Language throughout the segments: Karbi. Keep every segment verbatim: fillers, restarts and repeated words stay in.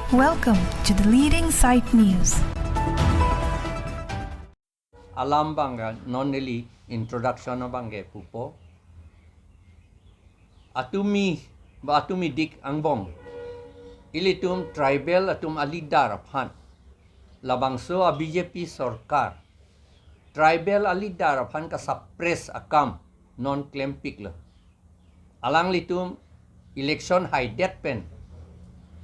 Welcome to the leading site news. Alam abangke non neli introduction abangke pupo. Atumi ba atumi dik angbong, ilitum tribal atum a-leader aphan, labangso a-B J P sorkar tribal a-leader aphan ka-suppress akam non klempiklo. Alanglitum election haidet pen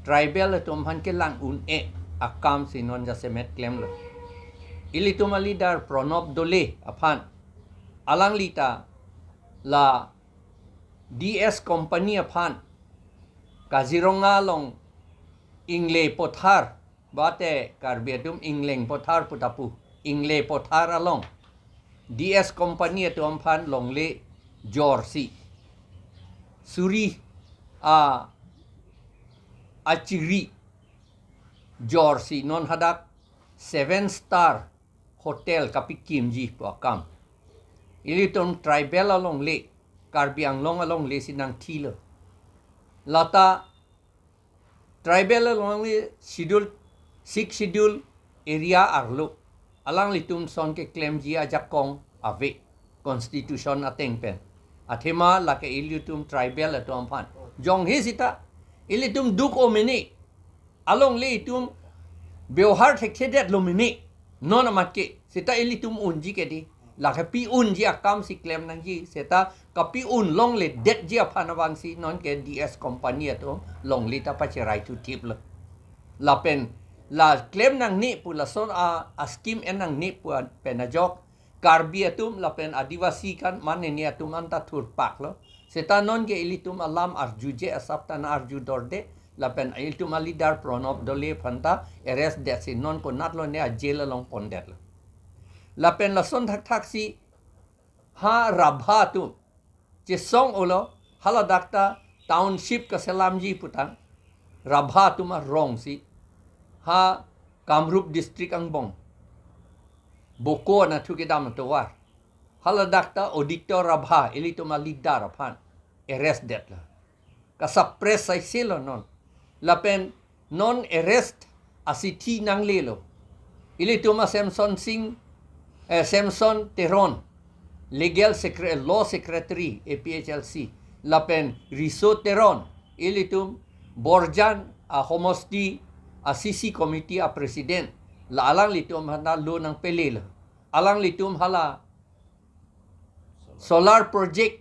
tribal atum aphan kelang un-e akam si non jasemet klemlo. Ilitum a-leader Pranab Doley aphan, alangli ta la D S Company aphan Kaziranga along Ingle Pothar, bate Karbi atum Ingleng Pothar pu ta pu, Ingle Pothar along D S Company atum aphan longle jorsi, suri a, achiri jorsi non hadak seven star hotel kapikimji pu akam. Ilitum tribal alongle, Karbi Anglong alongle si nangthilo. Lata tribal alongle schedule, sixth schedule area arlo alanglitum ason keklemji ajakong ave, constitution ateng pen. Athema lake ilitum tribal atum aphan jonghe sita ilitum duk-o mene, alongle itum biohar thekthedetlo mene, non amat ke sita ilitum unji ke di, lake pi unji akam si klem nangji, seta kapi un longledetji aphan abang si non ke D S Company atum longle ta pacherai thuthiplo. Lapen la klem nangne pu, lason a, a-scheme en nangne pu pen ajok Karbi atum lapen Adivasi kan manene atum anta thurpaklo. Seta non ke ilitum alam arjuje asap ta nang-arju dorde, lapen ilitum a-leader Pranab Doley aphan ta arrest detsi non konatlo ne a-jail along pondetlo. Lapen lason thakthak si ha Rabha atum chesong-olo, haladak ta township kaselamji putang, Rabha atum arong si ha Kamrup district angbong Boko anatthu kedam atovar, haladak ta Auditor Rabha, ilitum a-leader aphan arrest detlo. Ka-suppress saisilo non. Lapen non arrest asithi nanglelo. Ilitum a Samson Singh, eh, Samson Teron, legal secre-, law secretary A P H L C, lapen Riso Teron, ilitum Borjan a-homosti a-C C committee a-president, la alanglitum aphan ta lo nangpelelo. Alanglitum hala solar project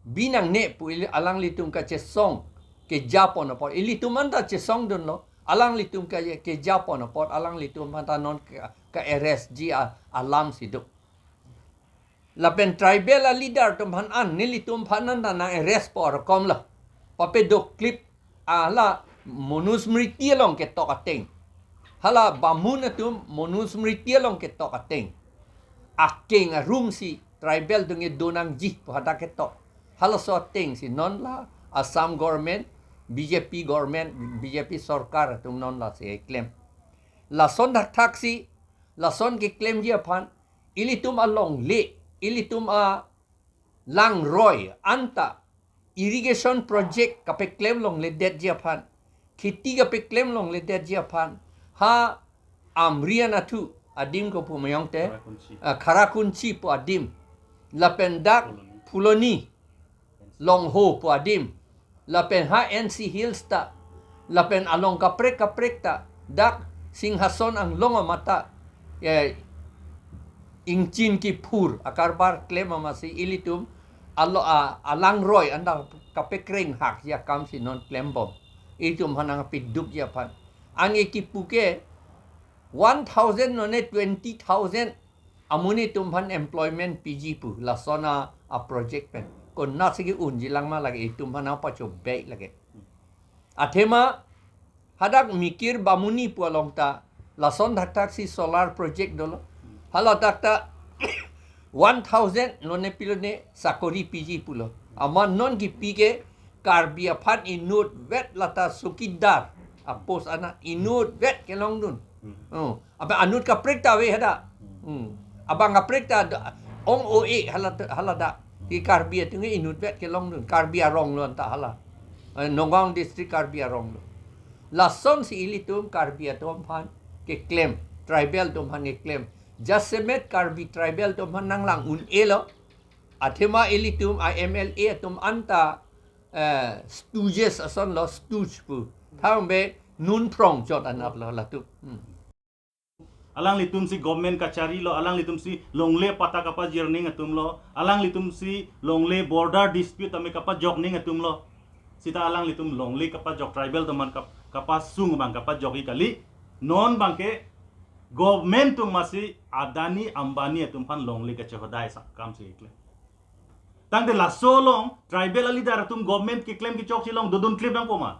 bi nangne pu ili alanglitum kachesong kejapon apot, ilitum anta chesongdunlo, alanglitum ke, kejapon apot alanglitum aphan ta non ka, ka-arrestji a, alam si do. Lapen tribal a-leader atum aphan an, nelitum aphan an ta nang-arrest po arkomlo. Pape doklip hala Manusmriti along ketok ateng, hala Bamun atum Manusmriti along ketok ateng, akeng arum si tribal atum ke do nangji pu hadak ketok. Halaso ateng si non la Assam government, B J P government, B J P sorkar atum non lasi keklem. Lason thakthak si, lason keklemji aphan, ilitum alongle, ilitum alangroi anta irrigation project kapeklem longledetji aphan, kheti kapeklem longledetji aphan, ha Amri anatthu adim kopu mayong te, Kharakunchi. Ah, Kharakunchi pu adim, lapen dak Phuloni. Phuloni, Longho pu adim, lapen ha N C Hills ta, lapen along kaprek kaprek ta, dak Singhason anglong amat ta, eh, ingchin kiphur akarbar klem amatsi ilitum alo a, alangroi anta kapekreng hakji akam si non klembom. Itum aphan nangpidukji aphan. Anke kipu ke one thousand nonke twenty thousand amonit atum aphan employment piji pu lason a, a-project pen. Konatsi ke-unji lang ma lake, itum aphan nangpachobei lake. Athema hadak Mikir Bamuni pu along ta lason thakthak si solar project dolo. Haladak ta one thousand nonke pilone sakori piji pulo. Amat non kipi ke Karbi aphan inutvet lata chowkidar a-post ana inutvet kelongdun. Hmm. Oh, abang anut kaprek ta ave hadak. Hmm. Hmm. Abang kaprek ta da-, ong-o-e hala, haladak. Ti Karbi atum ke inutvet kelongdun. Karbi aronglo anta hala. Eh, Nagaon district Karbi aronglo. Lasonsi ilitum Karbi atum aphan keklem, tribal atum aphan keklem. Jasemet Karbi tribal atum aphan nanglang un-elo. Athema ilitum a M L A atum anta, eh, stooges asonlo, stooge pu. Thangbe nunphrong chot anaplo latum. Hmm. Alanglitumsi government kachari lo, alanglitumsi longle patta kapajir ning atumlo, alanglitumsi longle border dispute tame kapajok ning atumlo. Sita alanglitum longle kapajok, tribal atum aphan kap-, kapasung abang kapajokji kali. Non abangke government atum masi Adani Ambani atum aphan longle kachehodai asap akamsi keklem. Tangte laso along tribal aleader atum government keklem kechokche along dodun klip nangpo ma?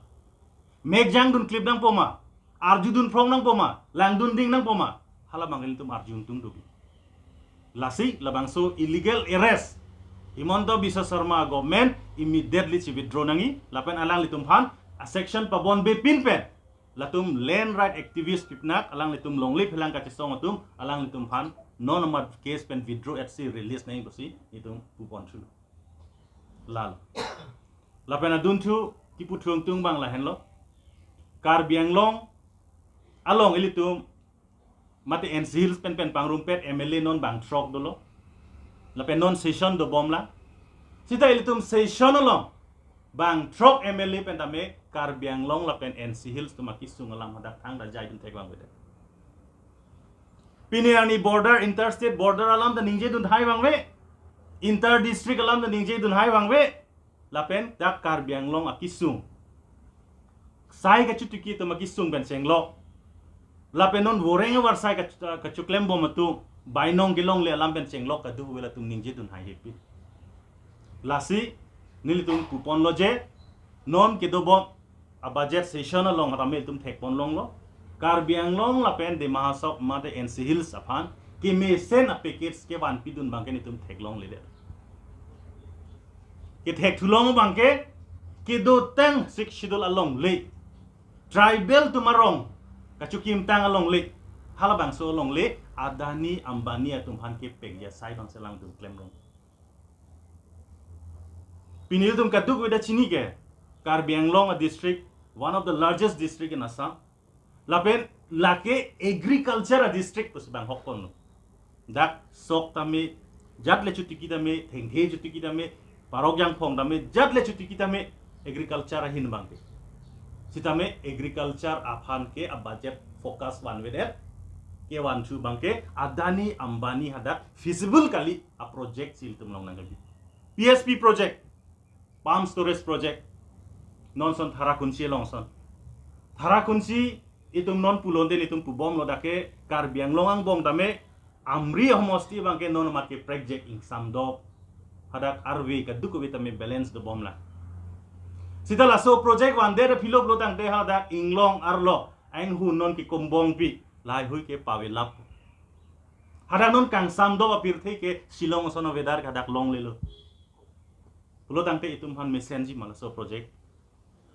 Mekjang dun klip nangpo ma? Arjudun phrong nangpo ma? Langdun ding nangpo ma? Hala abang ilitum arju ingtung dogi. Lasi labangso illegal arrest Himanta Biswa Sarma government immediately chi-withdraw nangji, lapen alanglitum aphan a-sanction pabonbe pinpen latum land right activist pipenak, alanglitum longle phelang kachesong atum, alanglitum aphan non amat case pen withdraw etsi release nangji pusi itum pupon thulo. Lalo. Lapen adunthu kipu thu ingtung abang lahenlo. Karbi Anglong along ilitum mate N C Hills pen pen pangrumpet M L A non bang throk dolo. Lapen non session dobomlang. Sita ilitum session along bang throk M L A pen tame Karbi Anglong lapen N C Hills atum akesung alam hadak thangta jaidun thek vangvedet. Pini arni border, interstate border alam ta ningjedun thai vangve. Inter district alam ta ningjedun thai vangve. Lapen dak Karbi Anglong akesung, sai kachotiki atum akesung pen chenglok. Lapen non voreng avarsai kachu-, kachoklem bom atum, bainong kelongle alam pen chenglok kadokave latum ningjedun haihepi. Lasi nelitum puponlo je, non kedobom a-budget session along tame itum thekponlonglo. Karbi Anglong lapen Dima Hasao mate N C Hills aphan kemesen a-package kevanpidun abangke nelitum theklongledet. Kethekthulong abangke kedotang Sixth Schedule alongle, tribal atum arong kachokimtang alongle, halabangso alongle Adani Ambani atum aphan kepekji asai abangsi alangtum klemrong. Pini ilitum kadokave ta chini ke, Karbi Anglong a-district, one of the largest district in Assam. Lapen lake agriculture a-district pusi bang hokponlo. Dak sok tame, jat le chotiki tame, thengthe chotiki tame, parok jangphong tame, jat le chotiki tame, agriculture ahin abangke. Sitame agriculture aphan ke a-budget focus vanvedet, kevanthu abangke Adani Ambani hadak feasible kali a-project si ilitum longnang kali. P S P project, pump storage project, non ason Tharakhunchi along ason. Tharakhunchi itum non pulote nelitum pubomlo, dak ke Karbi Anglong angbong tame Amri homosti abangke non amat keprekjek ingsam dok. Hadak arve kadokave tame balance dobomlang. Sita laso project vandet aphi lo pulo tangte hadak inglong arlo, ainghun non ke kombong pi, lahaihui ke pavelap. Hadak non kangsam dok apirthe ke Shillong ason a-weather ke hadak longlelo. Pulo tangte itum aphan mesenji ma laso project?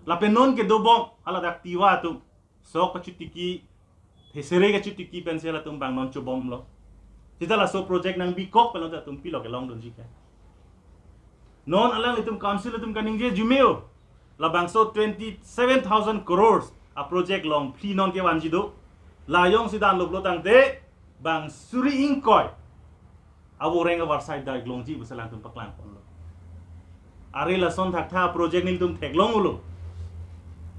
Lapen non kedobom hala dak Tiwa atum sok kachotiki, thesere kachotiki pensi latum bang non chobomlo. Sita laso project nangbikok pen latum pilo kelongdunji ke? Non alanglitum council atum kaningje arjumeo. Labangso twenty-seven thousand crores a-project longphli non kevanji do. La jongsi danlo pulo tangte bang suri ingkoi avoreng avarsai dai longji pusi alangtum paklangponlo. Are lason thaktha project nelitum theklonglo.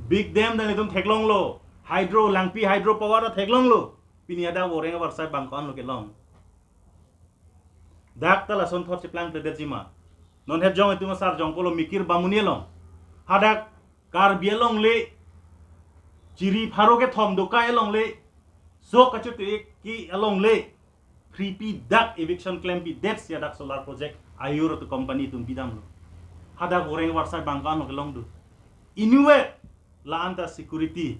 Big dam ta nelitum theklonglo. Hydro, Langpi hydro power ta theklonglo. Pini hadak avoreng avarsai bang ko-anlo kelong? Dak ta lasonthot cheplangkledetji ma? Non Hepjong itum asar jongpolo Mikir Bamuni along, hadak Karbi alongle, chiri pharo kethom dokai alongle, sok kachotiki alongle, phripi dak eviction klempidet si hadak solar project Ayur atum company atum bidamlo. Hadak avoreng avarsai bang ko-anlo kelong do? Anywhere la-anta security,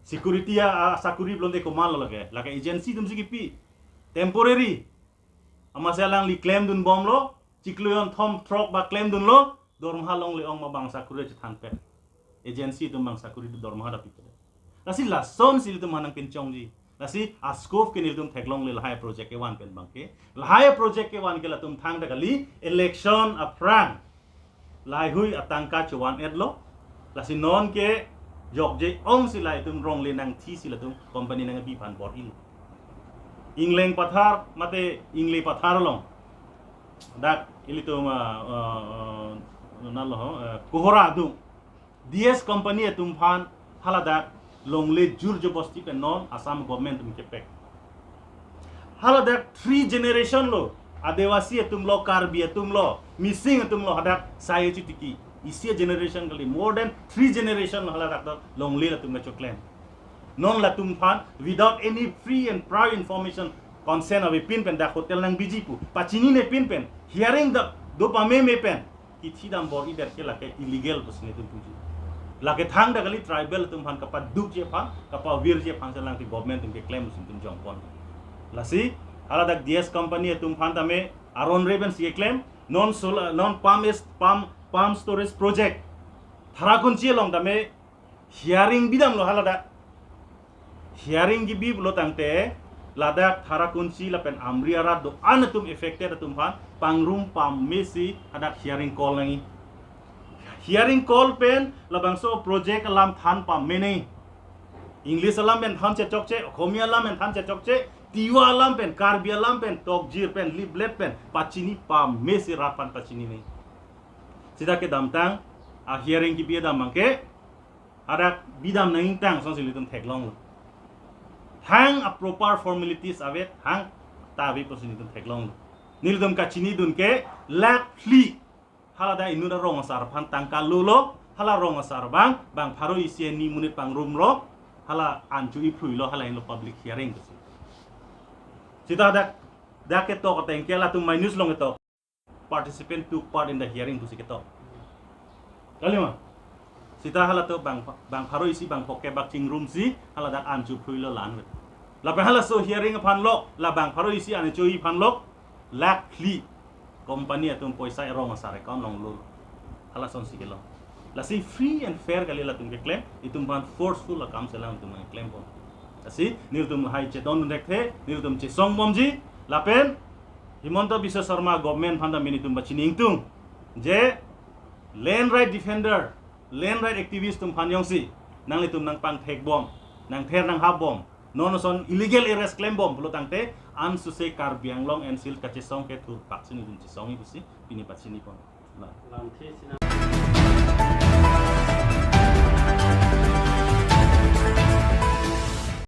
security a, a-sakuri pulote komatlo lake? Lake agency atumsi kipi, temporary. Amatsi alangli klemdunbomlo, chiklo jonthom throk ba klemdunlo, dormaha longle ong ma bang sakuri chethanpet? Agency atum bang sakuri dormaha ta pipet? Lasi lasonsi ilitum aphan nangpinchongji. Lasi a-scope ke nelitum theklongle lahai project kevan pen abangke. Lahai project kevan ke latum thangta kali, election aphrang lahaihui atangka chovan-etlo. Lasi non ke jokje ong si latum rongle nangthi si latum company nangkebi aphan bor-ilo. Ingleng Pathar mate Ingle Pathar along dak ilitum, ah, ah, ah, nalo, ah, Kohora adung D S company atum aphan haladak longle jur jobosti pen non Assam government atum kepek. Haladak three generation lo, Adivasi atum lo, Karbi atum lo, Mising atum lo, hadak sai chitiki. Isi generation kali, more than three generation lo haladak do longle latum kachoklem. Non latum aphan without any free and prior information consent avepin pen dak hotel nangbiji pu pachinine pin pen hearing dak do pameme pen kithi dam bor-idet ke lake illegal pusi netum puji. Lake thangta kali tribal atum aphan kapadukji aphan, kapavirji aphan si alangli government atum keklem pusi netum jongpon. Lasi haladak D S company atum aphan tame aron re pen si keklem, non solar, non pump is pump, pump storage project Tharakunchi along tame hearing bidamlo haladak. Hearing kebi pulo tangte ladak Tharakunchi lapen Amri arat do-an atum affected atum aphan pangrum pame si hadak hearing call nangji. Hearing call pen labangso project alam than pame nangji. English alam pen than chechokche, Okhomia alam pen than chechokche, Tiwa alam pen, Karbi alam pen, tokjir pen, leaflet pen pachini pame si rat aphan pachini nangji. Sita kedamtang a hearing kebi dam abangke hadak bidam nangji tang songsi nelitum theklonglo. Thang a proper formalities ave, thangta ave pusi nelitum theklonglo. Nelitum kachinidun ke lakh phli haladak inut arong asar aphan tangka lolo, hala rong asar abang bang pharo isi hini monit pangrumlo, hala an cho-i phruilo, hala henlo public hearing pusi. Sita dak, dak ketok ateng ke latum minus long ketok. Participant took part in the hearing pusi ketok. Kali ma? Sita halato bang, bang pharo isi bang phoke bak chingrum si haladak an cho phruilo, la-an vet. Lapen halaso hearing aphan lo, la bang pharo isi an cho-i aphan lo, lakh phli company atum poisa arong asar account along lo. Hala songsi kelong. Lasi free and fair kali latum keklem, itum aphan forceful akam si alangtum keklempon. Lasi nelitum lahai chedondun thekthe, nelitum chesong bomji, lapen Himanta Biswa Sarma government aphan ta nelitum pachini ingtung je land right defender, land right activist atum aphan jongsi nanglitum nangpangthek bom, nangther nanghap bom, non ason illegal arrest klem bom pulo tangte ansose Karbi Anglong N C Hills kachesong ke thurphak si nelitum chesongji pusi pini pachinipon. La. Lamthe sinang.